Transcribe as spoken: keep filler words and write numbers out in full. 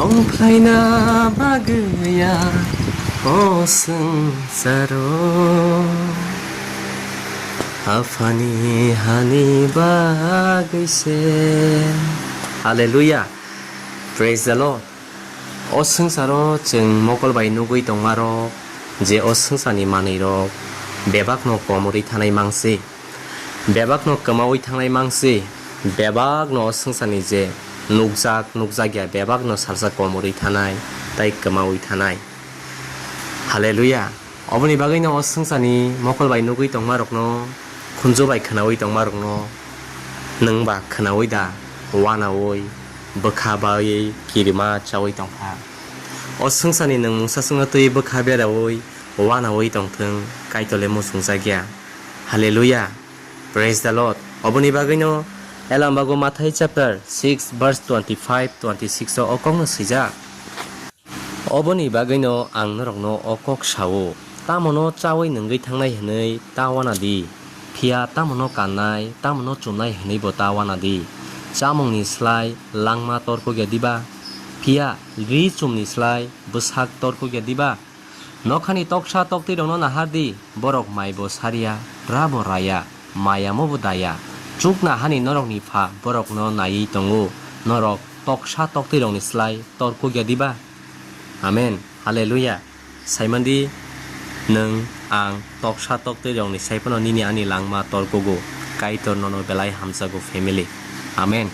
Phaina bagwi ya o swngcharo, Aphani hani bagwi se. Hallelujah. Praise the Lord. O swngcharo chwng mokol bai nugwi tongmarok, je o swngcharni manwirok bebakno komorwi thanai mangsi. Bebakno kwmaui thangnai mangsi, bebakno o swngcharni je nukjak, nukjakya, bebakno salsa komorwi thanai, tai kwmaui thanai. Hallelujah! Oboni bagwino o swngcharni mokol bai nugwi tongmarokno, khunju bai khwnaui tongmarokno, nwng ba khwnaui da, wanaui, bwkha bai kirima chaui tongkha. O swngcharni nwng mungsa swngno twi bwkha beraui, wanaui tongthwng, Kaitorle muchungjakya. Hallelujah. Praise the Lord. Oboni bagwino Elambago Mathai chapter six verse twenty-five, twenty-six o o kokno swijak. Oboni bagwino ang norokno o kok sao, tamono chaui nungwi thangnai hwnwi ta wana di, phiya tamono kannai, tamono chumnai hwnwibo ta wana di. Chamungni slai langma torkukya diba? Phiya ri chumni slai bwsak torkukya diba? Nokhani toksa toktwirokno nahar di, borok maibo sariya, rabo raya, mayamobo daya. Chukna hani norokni Pha borokno naiwi tongo. Norok toksa toktwirokni slai torkukya diba? Amen. Hallelujah. Saimandi, nwng ang toksa toktwirokni saiphano nini ani langma torkugo. Kaitor nono belai hamjago, family. Amen.